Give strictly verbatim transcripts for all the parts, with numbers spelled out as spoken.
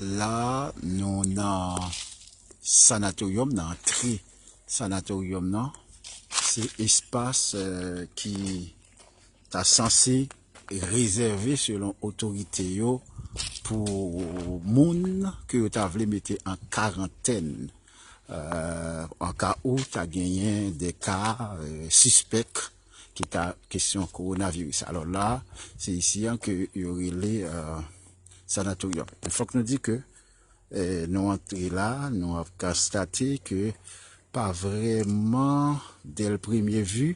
La, nou nan sanatoryòm, nan antre sanatoryòm nan. Se espas, eh, ki ta sanse rezève, selon otorite yo, pou moun ke yo ta vle mete an karantèn, eh, an ka ou ta genyen de ka, eh, sispèk ki ta kesyon kowonaviris. Alò la, se isi an ke yo rele, eh, sanatoryòm. Men fòk nou di ke, eh, nou antre la, nou ap konstate ke pa vrèman, dè l premye vi,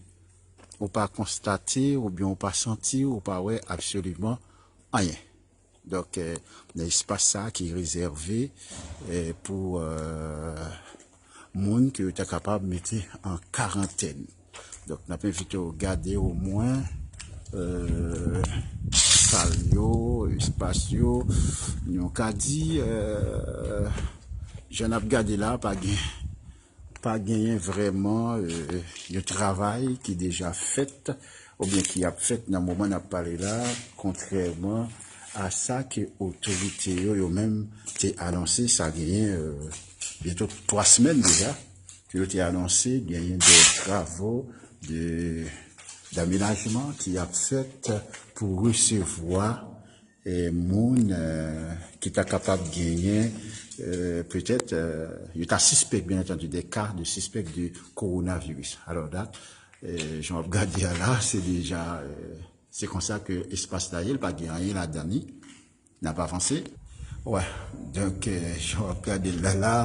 ou pa konstate oubyen ou pa santi, ou pa wè absoliman anyen. Donk, eh, nan espas sa ki rezève, eh, pou, eh, moun ke yo ta kapab mete an karantèn. Donk, n ap envite w gade omwen, eh, sal yo, espas yo. Nou ka di, eh, jan n ap gade la, pa gen, pa genyen vrèman, eh, yon travay ki deja fèt oubyen ki ap fèt nan moman n ap pale la, kontrèman a sa ke otorite yo, yo menm te anonse, sa genyen, eh, byento twa semèn deja, ke yo te anonse genyen de travo de, damenajman ki ap fèt pou resevwa, eh, moun, eh, ki ta kapab genyen, eh, petèt, eh, yo ta sispèk, byen antandi, de ka de sispèk de kowonaviris. Alò, dat, eh, jan w ap gade a la, se deja, eh, se konsa ke espas la ye, l pa gen anyen ladan li. N ap avanse. Wè, donk, eh, jan w ap gade l la, la,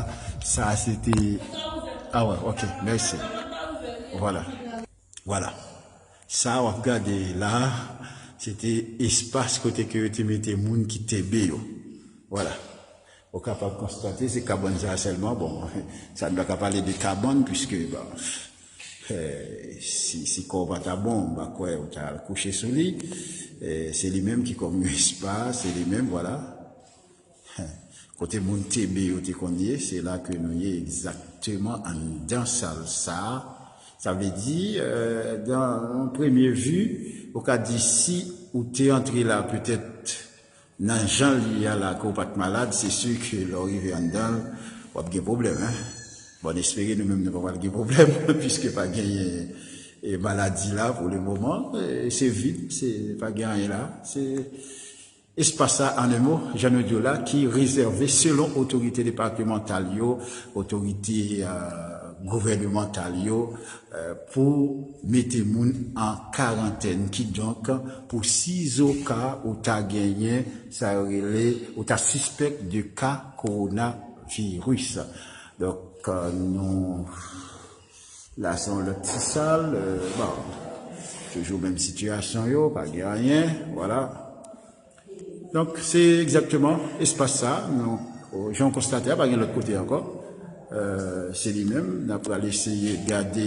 sa se te, a wè, ok, mèsi. Vwala. Vwala. Sa w ap gade la, se te espas kote ke yo te mete moun ki tebe yo. Vwala. Ou kapab konstate, se kabann sa sèlman. Bon, sa n pa ka pale de kabann, piske, bon, eh, si, si kò w pa ta bon, m pa kwè ou ta al kouche sou li. Eh, se li menm ki kòm yon espas, se li menm, vwala. Kote moun tebe yo te konn ye, se la ke nou ye egzakteman anndan sal sa. Sa vle di, eh, dan yon premye vi, ou ka di si ou te antre la petèt nan jan l ye a la ke w pa t malad, se si ke lè w rive anndan l, w ap gen pwoblèm, en. Bon, n espere nou menm nou pa pral gen pwoblèm, piske pa genyen, eh, maladi la pou le moman. Eh, se vid, se, pa gen anyen la. Se espas sa, an en mo, jan nou di w la, ki rezève selon otorite depatmantal yo, otorite, eh, gouvènemantal yo, eh, pou mete moun an karantèn. Kidonk, pou sizoka ou ta genyen, sa yo rele, ou ta sispèk de ka kowonaviris. Donk, eh, nou, la se yon lòt ti sal, eh, bon, toujou menm sitiyasyon yo, pa gen anyen, vwala. Donk, se egzakteman espas sa, nou, o, jan w konstate a, pa gen lòt kote ankò. Eh, se li menm, n ap pral eseye gade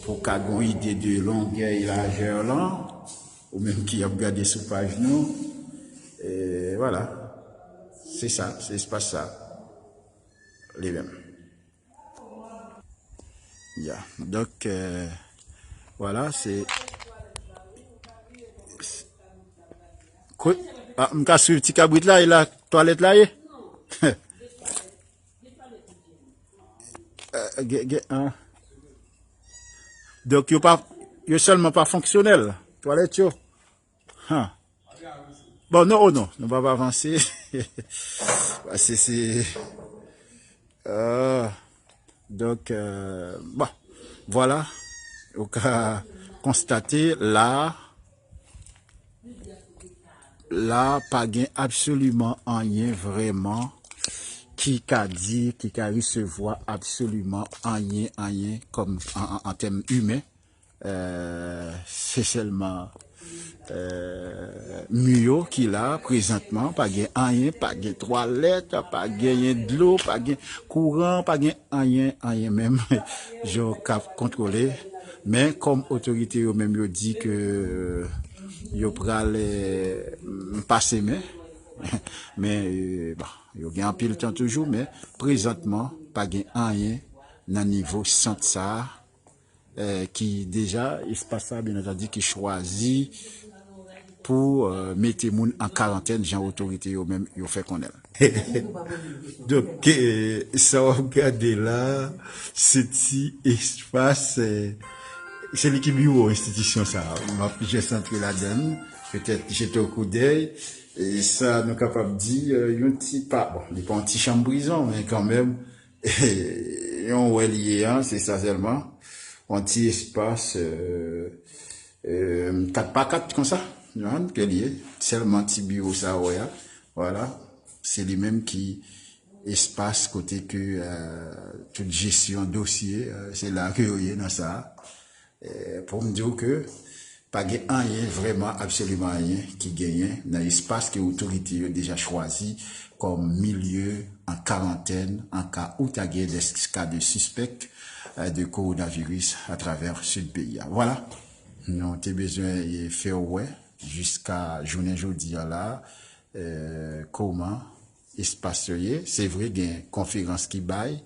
pou w ka gen yon ide de longè e lajè lan, ou menm ki ap gade sou paj nou. E vwala, se sa, se espas sa, li menm. Ya, donk, eh, vwala, se, se, kwe-, a, m ka swiv ti kabrit la, e la twalèt la ye? Eh, gen, gen, ah. Donk, yo pa, yo sèlman pa fonksyonèl, twalèt yo. Han. Bon, non, oh non, nou pa, pa avanse. Paske se, euh, donk, euh, bon, vwala. Ou ka konstate la, la, pa gen absoliman anyen vrèman ki ka di, ki ka resevwa absoliman anyen, anyen kòm an, an, an tèm imen. Euh, se sèlman, euh, mi yo ki la prezantman, pa gen anyen, pa gen twalèt, pa genyen dlo, pa gen kouran, pa gen anyen, anyen menm, jan w ka kontwole. Men kòm otorite yo menm yo di ke yo pral, euh, pase men, men, euh, bon, yo gen anpil tan toujou, men prezantman, pa gen anyen nan nivo sant sa a, eh, ki deja, espas sa, byen antandi, ki chwazi pou mete moun an karantèn, jan otorite yo menm yo fè konnen. Donk, sa w ap gade la, se ti espas, se li ki biwo enstitisyon sa a. M ap jis antre ladan l, petèt jete yon koudèy. E sa nou kapab di, yon ti pa, bon, li pa yon ti chanm prizon, men kanmenm, yon wè li ye a, se sa sèlman. Yon ti espas kat pa kat konsa, ke li ye. Sèlman ti biwo sa wè a. Vwala. Se li menm ki espas kote ke tout jesyon dosye, se la ke yo ye nan sa. Pou m di w ke pa gen anyen, vrèman, absoliman anyen ki genyen nan espas ke otorite yo deja chwazi kòm milye an karantèn an ka ou ta gen des ka de sispèk de kowonaviris atravè sid peyi a. Vwala, nou te bezwen fè w wè jiska jounen jodi a la, kòman espas yo ye. Se vre, gen konferans ki bay,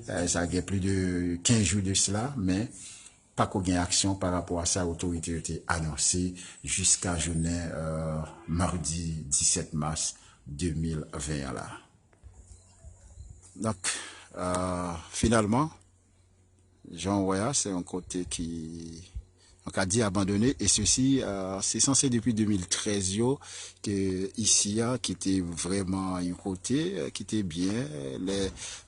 sa gen plis de kenz jou de sela, men pako gen aksyon pa rapò a sa otorite yo te anonse jiska jounen madi disèt mas de mil ven an la. Donk, finalman, jan w wè a, se yon kote ki, nou ka di, abandone, e sesi, se sanse depi de mil trèz yo, ke isi a, ki te vrèman yon kote ki te byen, lè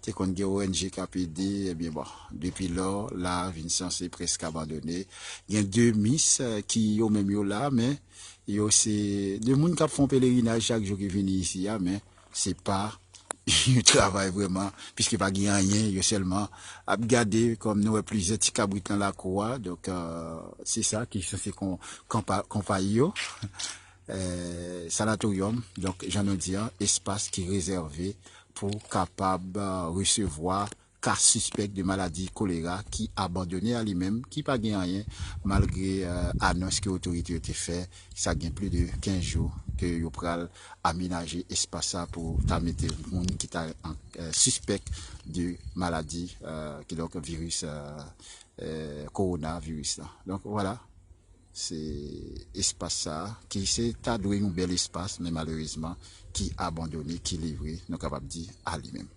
te konn gen O N G k ap ede, ebyen bon, depi lò, la vin sanse prèske abandone. Gen de mis ki yo menm yo la, men yo se de moun k ap fè yon pelerinaj chak jou ki vini isi a, men se pa yon travay vrèman, piske pa gen anyen, yo sèlman ap gade, kòm nou wè plizyè ti kabrit nan lakou a, donk se sa ki sanse konpayi yo. Sanatoryòm, donk jan nou di an, espas ki rezève pou kapab resevwa ka sispèk de maladi kolera ki abandone a li menm, ki pa gen anyen, malgre anons ke otorite yo te fè, sa gen plis de kenz jou ke yo pral amenaje espas sa pou ta mete moun ki ta sispèk de maladi, kidonk viris, kowonaviris la. Donk, vwala. Se espas sa a, ki se ta dwe yon bèl espas, men malerezman, ki abandone, ki livre, nou kapab di, a li menm.